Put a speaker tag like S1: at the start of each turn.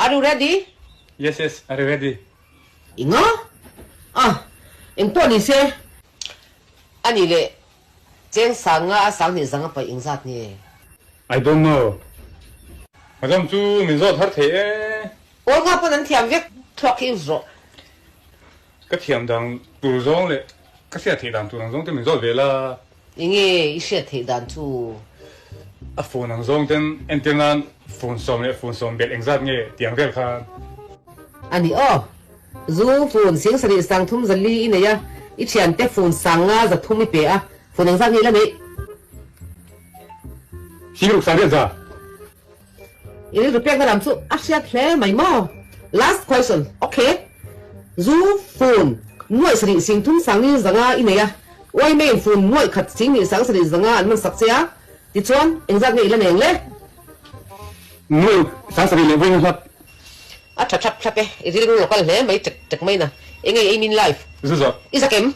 S1: Are you ready?
S2: Yes yes, are ready.
S1: Enga? Ah, engpawh ni se. A nih leh cheng sang nga a sang hnih zang a paih engzat nge?
S2: I don't know. Madam chu min zawt har thei e.
S1: Awl nga pawn an thiam vek thluak hi use rawh.
S2: Ka thiam dan tur zawng leh ka hriat theih dan tur ang zawng te min zawt ve la.
S1: Enge i hriat theih dan chu?
S2: A phone ang zawng ten entir nan phone sawm leh phone sawm belh engzat nge tiang vel khan.
S1: A ni aw. Zu phone sing sarih sang thum zali i nei a, i thiante phone sang nga za thum i pe a, phone engzat nge i la neih?
S2: Sing ruk sang riat za.
S1: I rilru pekna lam chu a hriat hle mai maw? Last question, ok. Zu fun nuaih sarih sing thum sang ni zanga i nei a, Uaimeiin fun nuaih khat sing hnih sang sarih zanga an man sak che a, tichuan engzat nge i la neng le?
S2: Nuaih sang sarih leh vawiin a hlap.
S1: A tha thlap thlap e, i rilru lo kal hle mai tek tek mai na. Enge i aim in life?
S2: Zu zawh.
S1: I zak em?